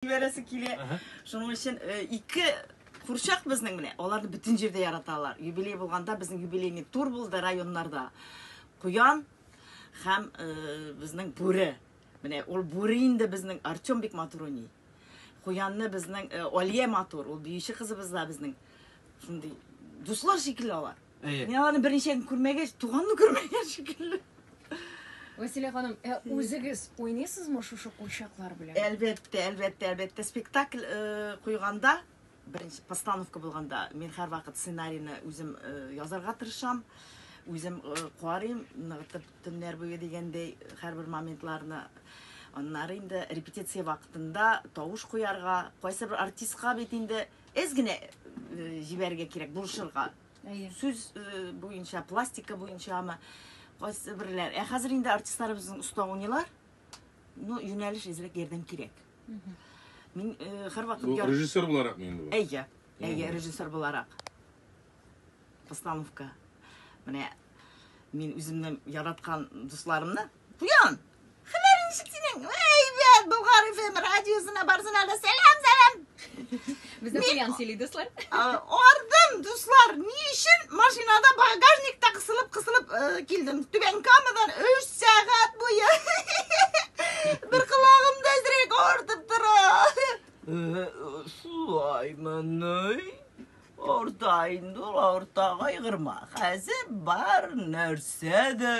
Җибәрәсе килә. Шуның өчен э, ике курчак безнең менә, аларны бөтен җирдә яраталар. Юбилей булганда безнең юбилейный тур булды районнарда. Куян һәм э, безнең бүре. Менә ул бүре инде безнең Артем бик матур уйный. Куянны безнең э, Алия матур, ул биюче кызыбыз да безнең. Шундый дуслар шикелле алар. Әйе. Мин аларны берничә көн күрмәгәч, туганны күрмәгән шикелле. Вәсилә ханым, ә үзегез уйныйсызмы шушы курчаклар белән? Әлбәттә, әлбәттә, әлбәттә. Спектакль э, куйганда, беренче постановка булганда, мин һәрвакыт сценарийны үзем э, язарга тырышам. Үзем э, карыйм, ныгытып төннәр буе дигәндәй һәрбер моментларны. Аннары инде репетиция вакытында тавыш куярга, кайсы бер артистка бит инде әз генә э, җибәрергә кирәк, булышырга. Әйе. Сүз э, буенча, пластика буенчамы, кайсы берләр. Ә хәзер инде артистларыбызның оста уйныйлар. Ну, юнәлеш әзрәк ярдәм кирәк. Мин э, һәрвакыт Бу яр- режиссер буларак инде бу. Әйе, әйе, режиссер буларак. Постановка. Менә мин үземнең яраткан дусларымны Куян! Хәлләрең ничек синең? Әйбәт, Болгар FM радиосына барсына да сәлам, сәлам. Бездә куян сөйли, дуслар. Ардым, дуслар, ни өчен машинада багажникта кысылып-кысылып э, килдем. Түбән Камадан 3 сәгать буе. Бер колагым да әзрәк авыртып тора. Э, Шулаймыни? Авырта инде ул, авырта, кайгырма. Хәзер бар нәрсә дә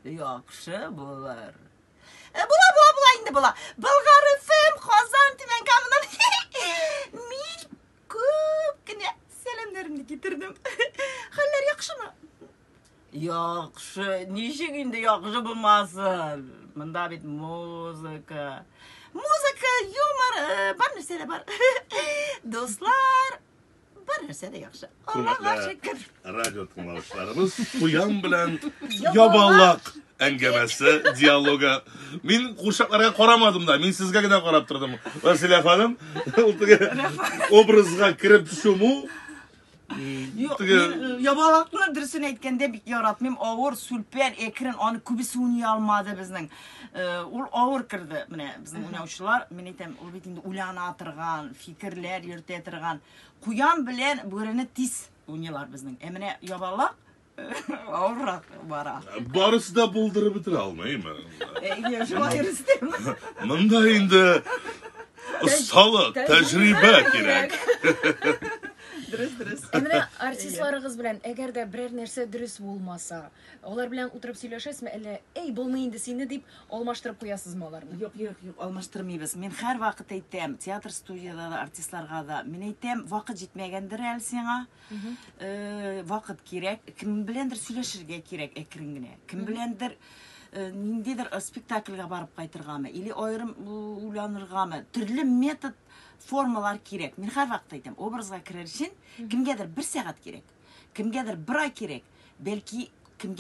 яхшы булыр. Э, була, була, була инде була. Болгар FM, Казан, Түбән Камадан. Мин күп кенә сәламнәремне китердем. Хәлләр яхшымы? Яхшы, ничек инде яхшы булмасын? Монда бит музыка. Музыка, юмор, э, бар нәрсә дә бар. Дуслар, бар нәрсә дә яхшы. Аллага Хөрмәтле шөкер. радио тыңлаучыларыбыз, Куян белән Ябалак әңгәмәсе, диалогы. Мин курчакларга карамадым да, мин сезгә генә карап тордым. Вәсилә ханым, ул теге образга кереп чуму. Юк, Теге мин э, ябалакны дөресен әйткәндә бик яратмыйм. Авыр, сүлпән, әкрен, аны күбесе уйный алмады безнең. Э, ул авыр керде. Менә безнең уйнаучылар, мин әйтәм, ул бит инде уйлана торган, фикерләр йөртә торган. Куян белән бүрене тиз уйныйлар безнең. Ә менә ябалак авыррак бара. Барысы да булдырып бетерә алмыймы? Әйе, шулай Рөстәм. Монда инде осталык, тәҗрибә кирәк. Дөрес, дөрес. Ә менә артистларыгыз белән әгәр дә берәр нәрсә дөрес булмаса, алар белән утырып сөйләшәсезме, әллә әй булмый инде сине дип алмаштырып куясызмы аларны? Юк, юк, юк, алмаштырмыйбыз. Мин һәрвакыт әйтәм, театр студияда да, артистларга да. Мин әйтәм, вакыт җитмәгәндер әле сиңа. Э, вакыт кирәк, кем беләндер сөйләшергә кирәк әкрен генә. Кем беләндер э, ниндидер э, спектакльгә барып кайтыргамы, или аерым уйланыргамы. Төрле метод, формалар кирәк. Мин һәрвакыт әйтәм, образга керер өчен кемгәдер бер сәгать кирәк, кемгәдер бер ай кирәк, бәлки кемгә